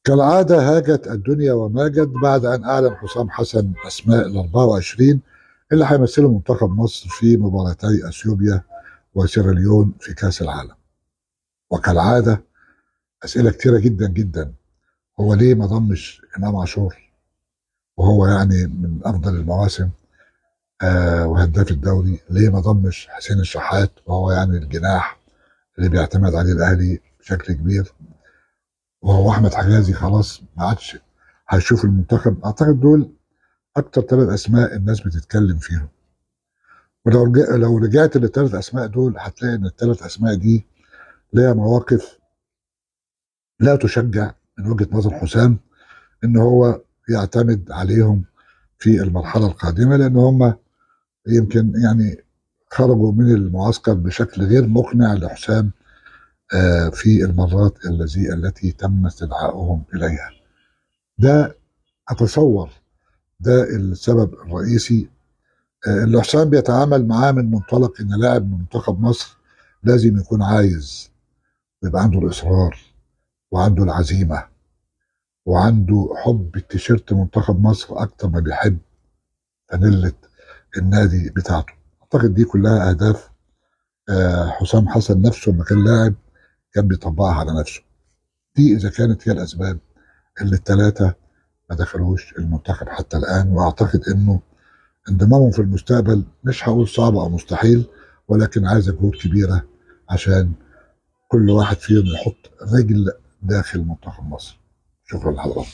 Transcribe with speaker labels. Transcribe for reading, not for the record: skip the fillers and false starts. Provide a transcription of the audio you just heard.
Speaker 1: كالعادة هاجت الدنيا وماجت بعد أن أعلن حسام حسن أسماء ال 24 اللي هيمثلوا منتخب مصر في مباراتي أثيوبيا وسيراليون في كأس العالم. وكالعادة أسئلة كتيرة جدا جدا، هو ليه ما ضمش إمام عاشور وهو يعني من أفضل المواسم وهداف الدوري؟ ليه ما ضمش حسين الشحات وهو يعني الجناح اللي بيعتمد عليه الأهلي بشكل كبير؟ وهو أحمد حجازي خلاص ما عادش هيشوف المنتخب. أعتقد دول أكتر 3 أسماء الناس بتتكلم فيهم، ولو رجعت للثلاث أسماء دول هتلاقي إن الثلاث أسماء دي ليها مواقف لا تشجع من وجهة نظر حسام إن هو يعتمد عليهم في المرحلة القادمة، لأن هم يمكن يعني خرجوا من المعسكر بشكل غير مقنع لحسام في المرات التي تم استدعائهم إليها. ده أتصور ده السبب الرئيسي اللي حسام بيتعامل معاه من منطلق إن لاعب من منتخب مصر لازم يكون عايز ويبقى عنده الإصرار وعنده العزيمة وعنده حب التيشيرت منتخب مصر أكتر ما بيحب فانيلة النادي بتاعته. أعتقد دي كلها أهداف حسام حسن نفسه لما كان لاعب كان بيطبقها على نفسه. دي إذا كانت هي الأسباب اللي الثلاثة ما دخلوش المنتخب حتى الآن، وأعتقد إنه انضمامهم في المستقبل مش هقول صعب أو مستحيل، ولكن عايز جهود كبيرة عشان كل واحد فيهم يحط رجل داخل منتخب مصر. شكرا لحضراتكم.